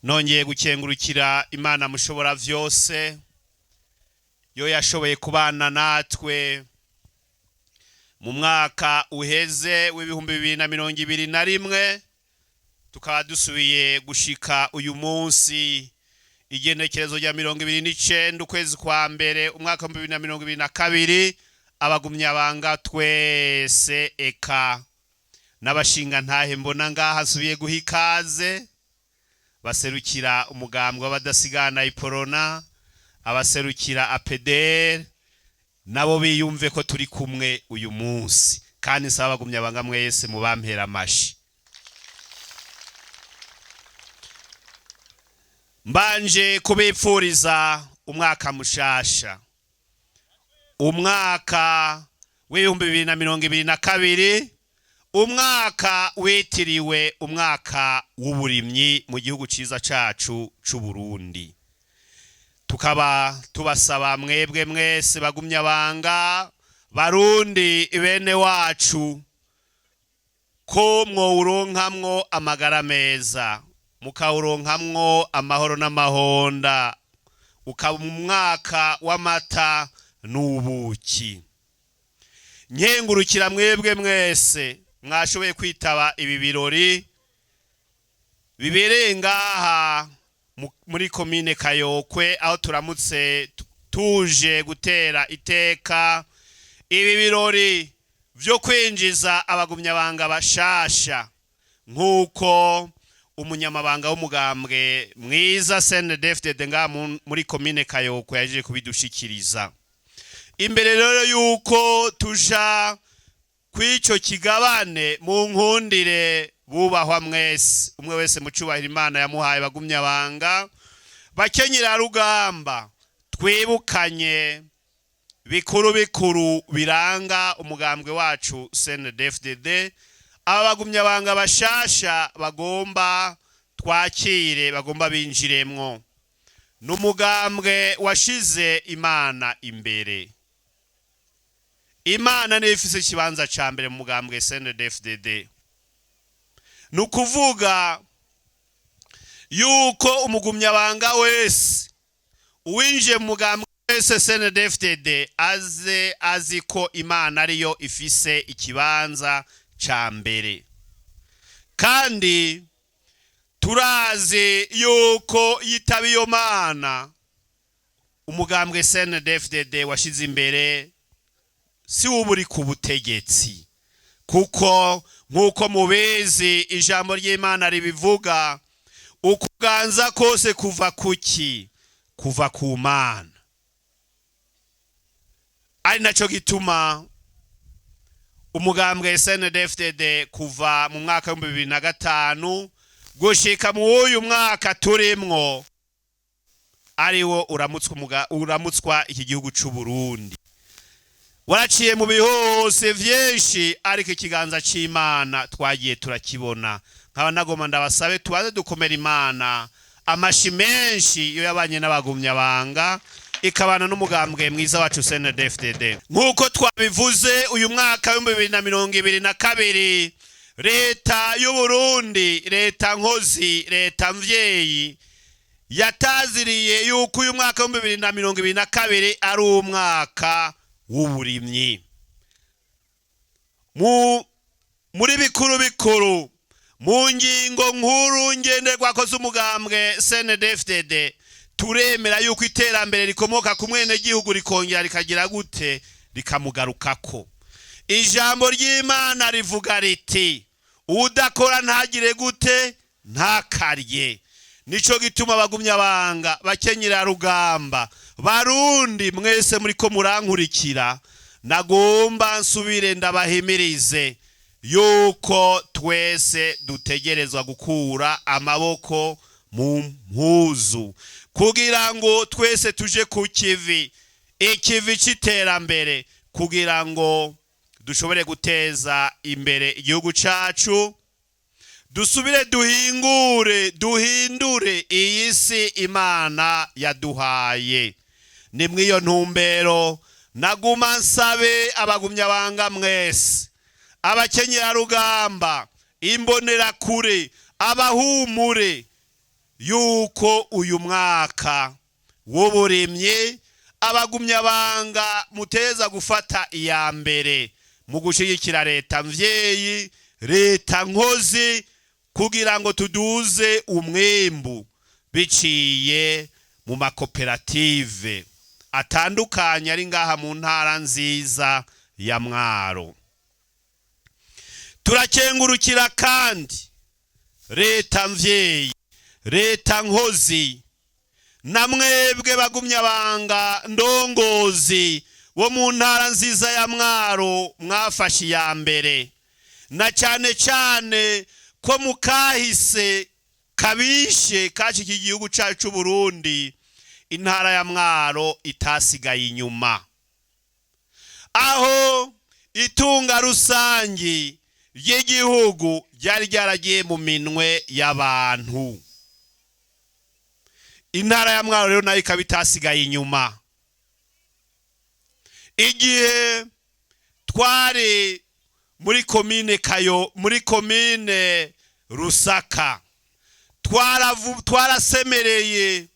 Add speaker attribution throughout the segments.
Speaker 1: Nongeye gukengurukira Imana mushobora vyose, yo yashoboye kubana natwe mu mwaka uheze w'2021, tukaba dusubiye gushika uyu munsi, igenekerezo rya 29 ukwezi kwa mbere umwaka w'2022. Abagumyabanga twese, eka n'abashinga ntahe mbona ngaha nsubiye guha ikaze, baserukira umugambwe w'abadasigana Iprona, abaserukira APDR, nabo biyumve ko turi kumwe uyu munsi. Kandi nsaba abagumyabanga mwese mubampera amashi. Mbanje kubipfuriza umwaka mushasha, umwaka w'2022, umwaka witiriwe umwaka w'uburimyi mu gihugu ciza cacu c'Uburundi. Tukaba tubasaba mwebwe mwese bagumyabanga, Barundi bene wacu, ko mwowuronkamwo amagara meza, mukawuronkamwo amahoro n'amahonda, ukaba umwaka w'amata n'ubuki. Nkengurukira mwebwe mwese mwashoboye kwitaba ibi birori bibereye ngaha muri komine Kayokwe, aho turamutse tuje gutera iteka ibi birori vyo kwinjiza abagumyabanga bashasha, nk'uko umunyamabanga w'umugambwe mwiza CNDD-FDD ngaha muri komine Kayokwe yaje kubidushikiriza. Imbere rero yuko tuja kw'ico kigabane, mu nkundire bubahwa mwese, umwe wese mu cubahiro Imana yamuhaye, bagumyabanga, bakenyera rugamba, twibukanye bikuru bikuru biranga umugambwe wacu CNDD-FDD, aba bagumyabanga bashasha bagomba twakire, bagomba binjiremwo. N'umugambwe washize Imana imbere. Imana niyo ifise ikibanza ca mbere mu mugambwe CNDD-FDD. Ni ukuvuga yuko umugumyabanga wese uwinjiye mu mugambwe wese CNDD-FDD aze azi ko Imana ariyo ifise ikibanza ca mbere. Kandi turazi yuko yitaba iyo Mana, umugambwe CNDD-FDD washize imbere si uba uri ku butegetsi, kuko nk'uko mubizi ijambo ry'Imana ribivuga, ukuganza kose kuva kuki? Kuva ku Mana. Ari naco gituma umugambwe CNDD-FDD kuva mu mwaka w'2005 gushika mu uyu mwaka turimwo ariwo uramutswa iki gihugu c'u Burundi, waraciye mu bihose vyinshi, ariko ikiganza c'Imana twagiye turakibona. Nkaba nagoma ndabasabe tubaze dukomera Imana amashi menshi, iyo yabanye n'abagumyabanga, ikabana n'umugambwe mwiza wacu CNDD-FDD. Nk'uko twabivuze, uyu mwaka w'2022, leta y'u Burundi, leta nkozi, leta mvyeyi, yataziriye yuko uyu mwaka w'2022 ari umwaka w'uburimyi. Muri bikuru bikuru, mu ngingo nkuru ngenderwako z'umugambwe CNDD-FDD, turemera yuko iterambere rikomoka ku mwenegihugu rikongera rikagira gute? Rikamugarukako. Ijambo ry'Imana rivuga riti: "Udakora ntagire gute? Ntakarye." Nico gituma abagumyabanga, bakenyera rugamba, Barundi mwese muriko murankurikira, nagomba nsubire ndabahimirize yuko twese dutegerezwa gukura amaboko mu mpuzu kugira ngo twese tuje ku kivi, ikivi c'iterambere, kugira ngo dushobore guteza imbere igihugu cacu, dusubire duhingure, duhindure iyi si Imana yaduhaye. Ni mw'iyo ntumbero naguma nsabe abagumyabanga mwese, abakenyerarugamba, imbonerakure, abahumure. yuko uyu mwaka w'uburimyi abagumyabanga muteza gufata iya mbere mu gushyigikira leta mvyeyi, leta nkozi, kugira ngo tuduze umwimbu biciye mu makoperative atandukanye ari ngaha mu ntara nziza ya Mwaro. Turakengurukira kandi leta mvyeyi, leta nkozi, na mwebwe bagumyabanga ndongozi bo mu ntara nziza ya Mwaro mwafashe iya mbere, na cyane cyane ko mukahise kabishe kaci iki gihugu cyacu cy'u Burundi, intara ya Mwaro itasigaye inyuma, aho itunga rusangi ry'igihugu ryari ryaragiye mu minwe y'abantu. Intara ya Mwaro rero nayo ikaba itasigaye inyuma. Igihe twari muri komine Kayo, muri komine Rusaka, twarasemereye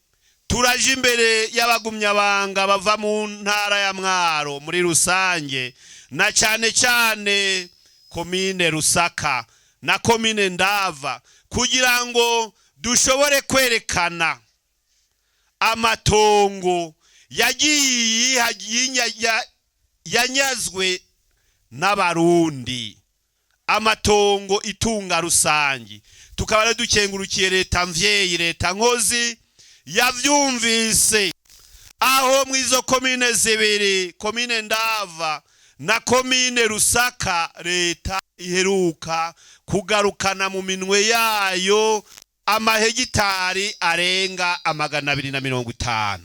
Speaker 1: turaje imbere y'abagumyabanga bava mu ntara ya Mwaro muri rusange, na cyane cyane komine Rusaka na komine Ndava, kugira ngo dushobore kwerekana amatongo yagiye yanyazwe n'abarundi, amatongo itunga rusangi. Tukaba rero dukengurukiye leta mvyeyi, leta nkozi yavyumvise, aho mwizo komine zibiri, komine Ndava na komine Rusaka, leta iheruka kugarukana mu minwe yayo amahegitari arenga 250.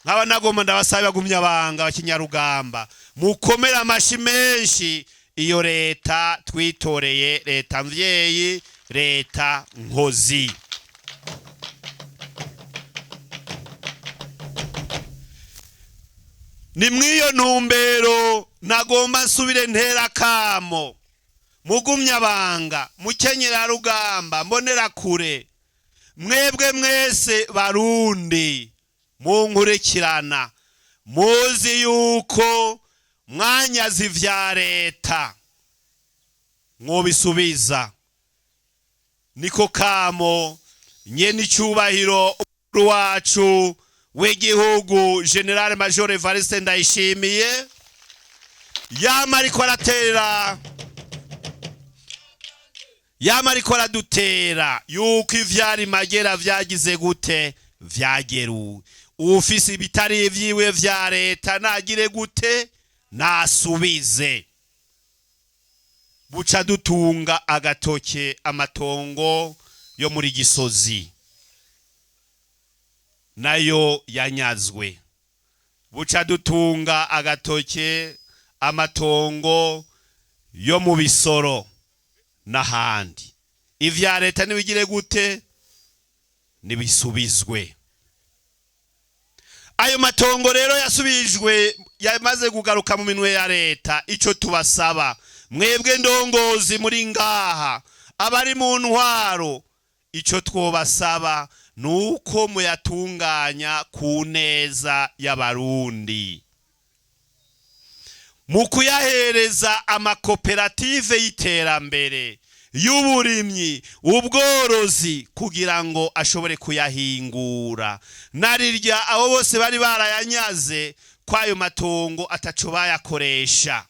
Speaker 1: Nkaba nagomba ndabasaba bagumyabanga bakinyarugamba mukomere amashi menshi iyo leta twitoreye, leta mvyeyi, leta nkozi. Ni mwiyo ntumbero nagomba nsubire ntera kamo mugumyabanga, mukenyera rugamba, mbonera kure, mwebwe mwese barundi munkurikirana, muzi yuko mwanyaze ivya leta mwobisubiza. Niko kamo nyene icubahiro umukuru wacu w'igihugu General Major Evariste Ndayishimiye yama ariko aratera, yama ariko aradutera yuko ivyari magera vyagize gute vyageruwe. Ufise ibitari ivyiwe vya leta nagire gute nasubize. Buca dutunga agatoke amatongo yo muri Gisozi nayo yanyazwe, buca dutunga agatoke amatongo yo mu Bisoro n'ahandi. Ivya leta nibigire gute nibisubizwe. Ayo matongo rero yasubijwe, yamaze kugaruka mu minwe ya leta. Ico tubasaba mwebwe ndongozi muri ngaha, abari mu ntwaro, ico twobasaba nuko muyatunganya ku neza y'abarundi, mu kuyahereza amakoperative y'iterambere y'uburimyi, ubworozi, kugira ngo ashobore kuyahingura. Narirya abo bose bari barayanyaze kwayo matongo ataco bayakoresha.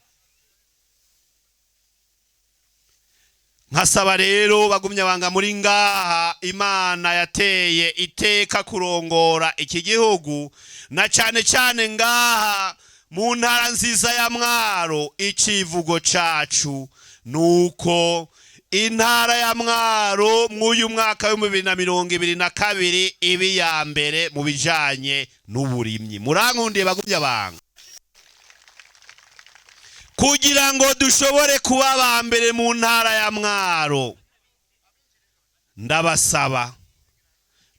Speaker 1: Nkasaba rero bagumyabanga muri ngaha, Imana yateye iteka kurongora iki gihugu, na cyane cyane ngaha mu ntara nziza ya Mwaro, icivugo cacu nuko intara ya Mwaro mw'uyu mwaka w'ibihumbi bibiri na mirongo ibiri na kabiri ibi ya mbere mu bijanye n'uburimyi. Murankundiye bagumyabanga, kugira ngo dushobore kuba aba mbere mu ntara ya Mwaro, ndabasaba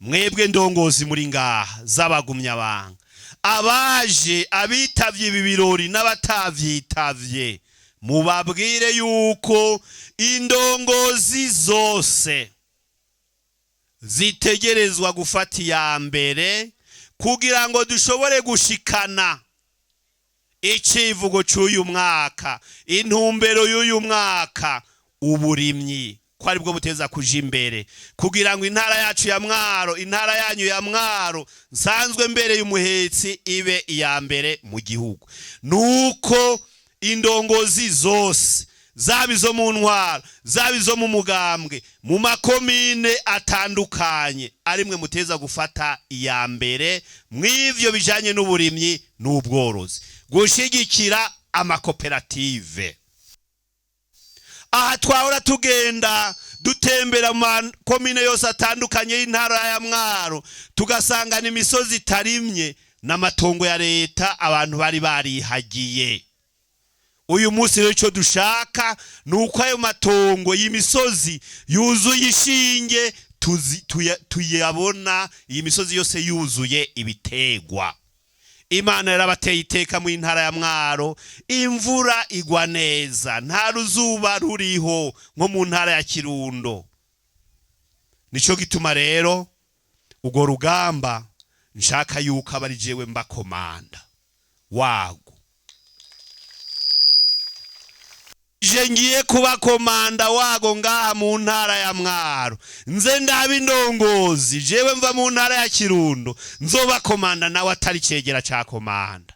Speaker 1: mwebwe ndongozi muri ngaha z'abagumyabanga, abaje abitavye ibi birori n'abatavyitavye, mubabwire yuko indongozi zose zitegerezwa gufata iya mbere kugira ngo dushobore gushikana icivugo cy'uyu mwaka, intumbero y'uyu mwaka, uburimyi ko aribwo buteza kuja imbere, kugira ngo intara yacu ya Mwaro, intara yanyu ya Mwaro nsanzwe mbere y'umuhetsi, ibe iya mbere mu gihugu. Nuko indongozi zose, zaba izo mu ntwaro, zaba izo mu mugambwe, mu makomine atandukanye, arimwe muteza gufata iya mbere mw'ivyo bijanye n'uburimyi n'ubworozi, gushigikira amakoperative. Aha twahora tugenda dutembera mu makomine yose atandukanye y'intara ya Mwaro, tugasangana imisozi itarimye n'amatongo ya leta abantu bari barihagiye. Uyu munsi rero icyo dushaka ni uko ayo matongo y'imisozi yuzuye ishinge tuyabona, iyi misozi yose yuzuye ibitegwa. Imana yarabateye iteka mu ntara ya Mwaro, imvura igwa neza, nta ruzuba ruriho nko mu ntara ya Kirundo. Nicyo gituma rero urwo rugamba nshaka yuko aba ari jewe mbakomanda wago. Je ngiye kuba komanda wago ngaha mu ntara ya Mwaro, nze ndaba indongozi. Jewe mva mu ntara ya Kirundo, nzoba komanda nawe atari cegera ca komanda.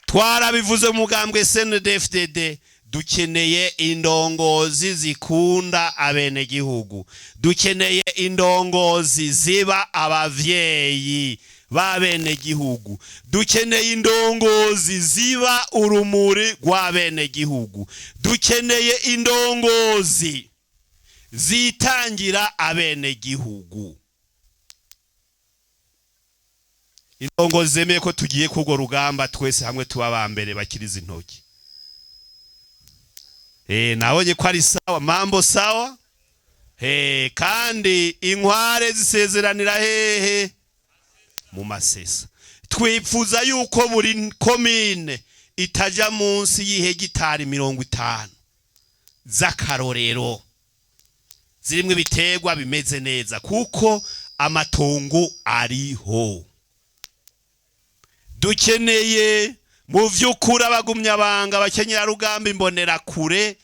Speaker 1: Twarabivuze mu mugambwe CNDD-FDD, dukeneye indongozi zikunda abenegihugu, dukeneye indongozi ziba abavyeyi b'abenegihugu, dukeneye indongozi ziba urumuri rw'abenegihugu, dukeneye indongozi zitangira abenegihugu. Indongozi zemeye ko tugiye kurwo rugamba twese hamwe tuba aba mbere bakiriza intoki. Nabonye ko ari sawa, mambo sawa. Kandi inkware zisezeranira hehe? Mu masesa. Twipfuza yuko buri komine itaja munsi y'ihegitari 50 z'akarorero zirimwo ibiterwa bimeze neza, kuko amatongo ariho. Dukeneye mu vy'ukuri abagumyabanga, abakenyerarugamba, imbonerakure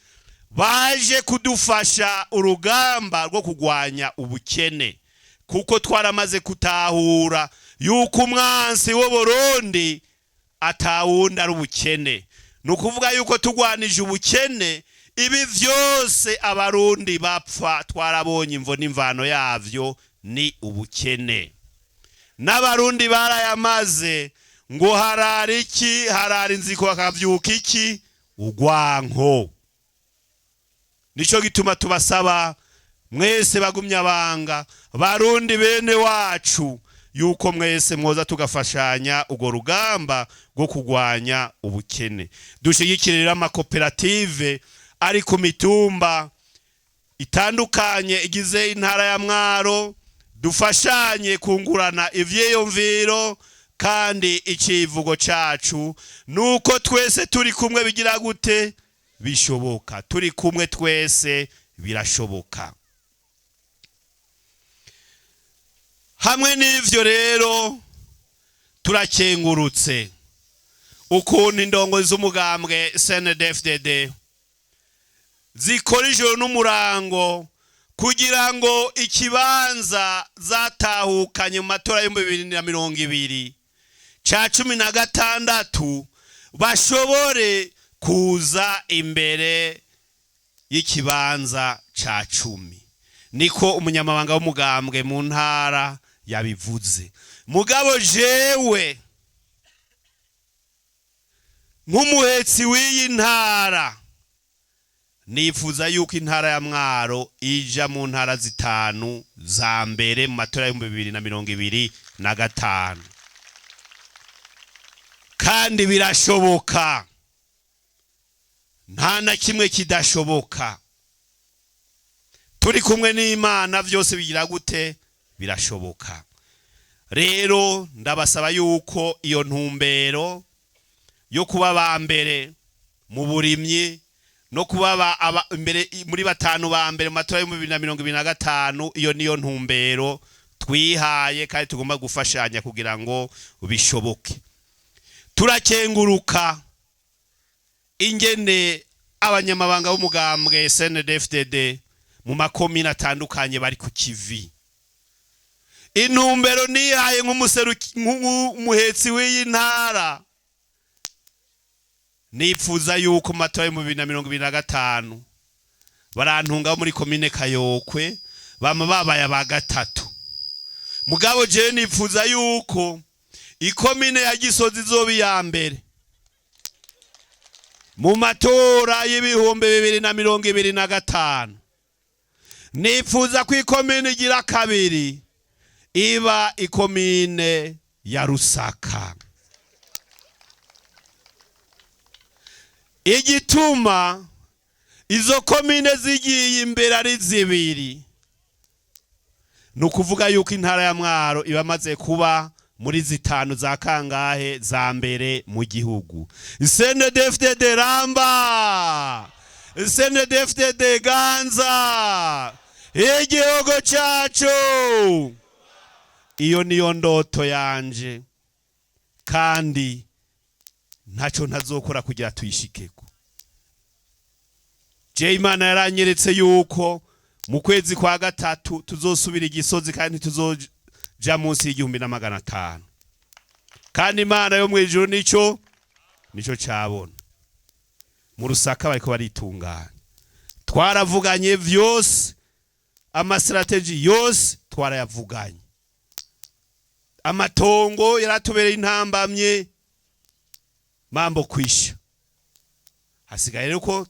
Speaker 1: baje kudufasha urugamba rwo kurwanya ubukene, kuko twaramaze gutahura yuko umwansi w'Uburundi atawundi ari ubukene. Ni ukuvuga yuko turwanije ubukene, ibi vyose abarundi bapfa twarabonye imvo n'imvano yavyo ni ubukene. N'abarundi barayamaze ngo harara iki? Harara inziko, hakavyuka iki? Urwanko. Nico gituma tubasaba mwese bagumyabanga, barundi bene wacu, yuko mwese mwoza tugafashanya urwo rugamba rwo kurwanya ubukene. Dushigikire rero amakoperative ari ku mitumba itandukanye igize intara ya Mwaro, dufashanye kungurana ivyiyumviro. Kandi icivugo cacu nuko twese turi kumwe bigira gute? Bishoboka. Turi kumwe twese birashoboka. Hamwe n'ivyo rero turakengurutse ukuntu indongo z'umugambwe CNDD-FDD zikora ijoro n'umurango kugira ngo ikibanza zatahukanye mu matora y'ibihumbi bibiri na mirongo ibiri ca 16 bashobore kuza imbere y'ikibanza ca 10. Niko umunyamabanga w'umugambwe mu ntara yabivuze. Mugabo jewe nk'umuhetsi w'iyi ntara nifuza yuko intara ya Mwaro ija mu ntara 5 za mbere mu matora y'ibihumbi bibiri na mirongo ibiri na gatanu. Kandi birashoboka, nta na kimwe kidashoboka. Turi kumwe n'Imana vyose bigira gute? Birashoboka. Rero ndabasaba yuko iyo ntumbero yo kuba ba mbere mu burimyi No kuba imbere muri batanu ba mbere mu matora y'ibihumbi 2025. Iyo niyo ntumbero twihaye kandi tugomba gufashanya kugira ngo bishoboke. Turakenguruka ingene abanyamabanga b'umugambwe CNDD-FDD mu makomine atandukanye bari ku kivi. Intumbero nihaye nk'umuhetsi w'iyi ntara, nifuza yuko mu matora y'ibihumbi 2025, barantunga bo muri komine Kayokwe bama babaye aba gatatu, mugabo jewe nifuza yuko ikomine ya Gisozi izoba iya mbere mu matora y'ibihumbi 2025. Nifuza ko ikomine igira kabiri iba ikomine ya Rusaka. Igituma izo komine zigiye imbere ari zibiri ni ukuvuga yuko intara ya Mwaro iba amaze kuba muri zitanu za kangahe za mbere mu gihugu. CNDD-FDD ramba, CNDD-FDD ganza, igihugu cacu. Iyo niyo ndoto yanje kandi ntaco ntazokora kugira tuyishikeko. Je Imana yaranyeretse yuko mu kwezi kwa gatatu tuzosubira igisozi kandi tuzoja munsi y'1500, kandi Imana yo mwijuru nico cabona. Mu Rusaka bariko baritunganya, twaravuganye vyose, amastrategy yose twarayavuganye. Amatongo yaratubereye intambamye, mambo kwisha. Hasigaye rero ko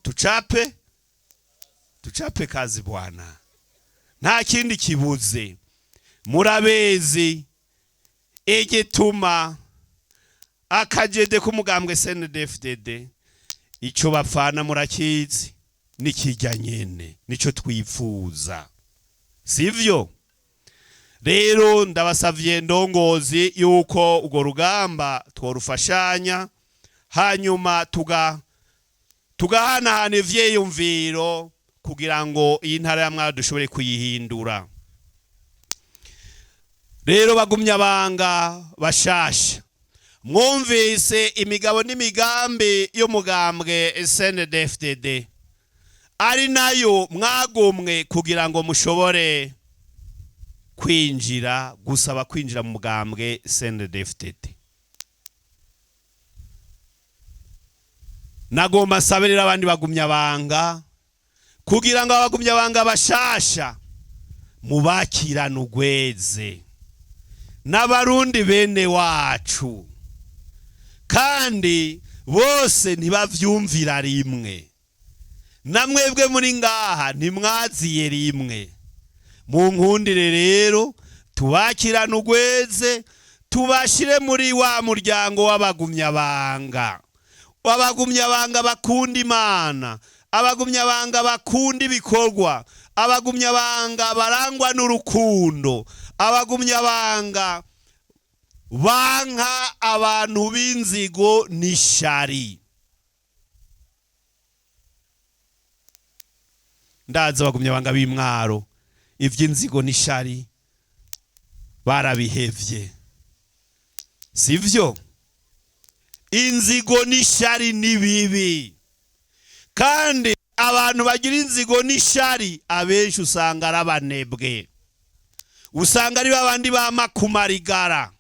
Speaker 1: tucape kazi bwana, nta kindi kibuze. Murabezi igituma akajede k'umugambwe CNDD-FDD ico bapfana murakizi, nikijya nyene nico twifuza, sivyo? Rero ndabasavye ndongozi yuko urwo rugamba tworufashanya, hanyuma tugahanahana ivyiyumviro kugira ngo iyi ntara ya Mwaro dushobore kuyihindura. Rero bagumya banga bashasha, mwumvise imigabo n'imigambi y'umugambwe CNDD-FDD, ari nayo mwagomwe kugira ngo mushobore kwinjira, gusaba kwinjira mu mugambwe CNDD-FDD. Nagomba nsabe rero abandi bagumya banga, kugira ngo abagumya banga bashasha mubakirane ugweze n'abarundi bene wacu, kandi bose ntibavyumvira rimwe, namwebwe muri ngaha ntimwaziye rimwe. Mu nkundire rero tubakirane ugweze, tubashire muri wa muryango w'abagumyabanga, abagumyabanga bakunda Imana, abagumyabanga bakunda ibikorwa, abagumyabanga barangwa n'urukundo, abagumyabanga banka abantu b'inzigo n'ishari. Ndazi abagumyabanga b'Imwaro ivy'inzigo n'ishari barabihevye, sivyo? Inzigo n'ishari ni bibi, kandi abantu bagira inzigo n'ishari abenshi usanga ari abanebwe, usanga ari babandi bama kumarigara,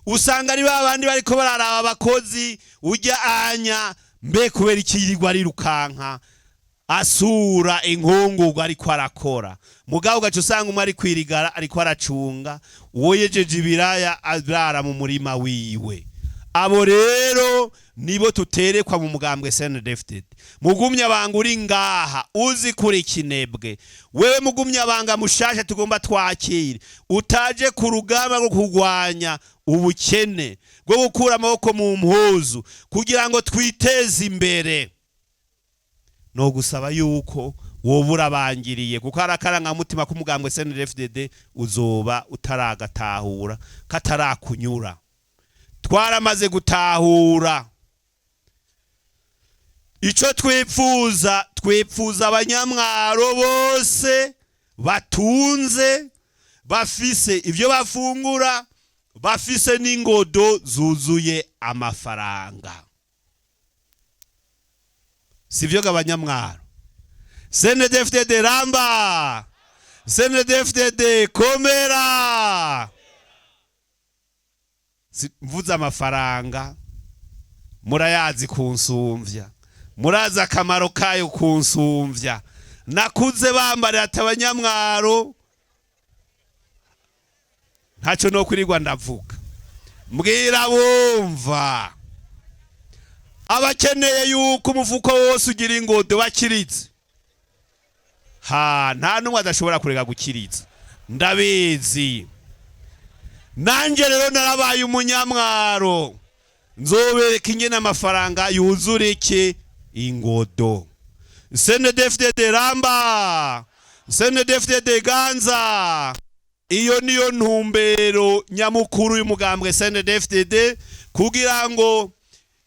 Speaker 1: usanga ari babandi bariko bararaba abakozi ujya anya mbe kubera iki yirirwa arirukanka asura inkungugu ariko arakora. Mugabo ugaca usanga umwe ari kwirigara ariko aracunga uwo yejeje ibiraya arara mu murima wiwe. Abo rero nibo tuterekwa mu mugambwe CNDD-FDD. Mugumya banga uri ngaha uzi kuri kinebwe, wewe mugumya banga mushasha tugomba twakire, utaje ku rugamba rwo kurwanya ubukene, rwo gukura amaboko mu mpuzu kugira ngo twiteze imbere, no gusaba yuko woba urabangiriye, kuko hari akarangamutima k'umugambwe CNDD-FDD uzoba utaragatahura, katarakunyura. Twaramaze gutahura, Icyo twipfuza, twipfuza abanyamwaro bose batunze, bafise ibyo bafungura, bafise n'ingodo zuzuye amafaranga. Sivyo abanyamwaro? CNDD-FDD ramba! CNDD-FDD komera! Mvuze amafaranga, murayazi kunsumvya, murazi akamaro kayo kunsumvya. Nakuze bambarira ati abanyamwaro ntacyo no kwirirwa ndavuga. Mbwira bumva, abakeneye yuko umufuko wose ugira ingodo bakiritse, ha nta n'umwe adashobora kureka gukiriza, ndabizi. Nanjye rero narabaye umunyamwaro, nzobereka ingene amafaranga yuzura iki ingodo. CNDD-FDD ramba! CNDD-FDD ganza! Iyo niyo ntumbero nyamukuru y'umugambwe CNDD-FDD, kugira ngo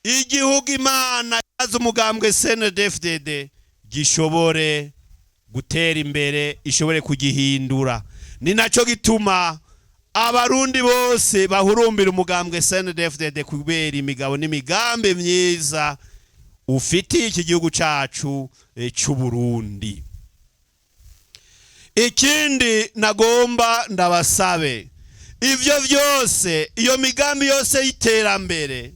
Speaker 1: igihugu Imana yaza umugambwe CNDD-FDD gishobore gutera imbere, ishobore kugihindura. Ni nacyo gituma abarundi bose bahurumbira umugambwe CNDD-FDD, kubera imigabo n'imigambi myiza ufitiye iki gihugu cacu c'u Burundi. Ikindi nagomba ndabasabe, ivyo vyose, iyo migambi yose y'iterambere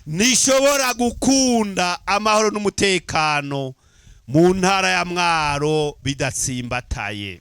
Speaker 1: ntishobora gukunda amahoro n'umutekano mu ntara ya Mwaro bidatsimbataye.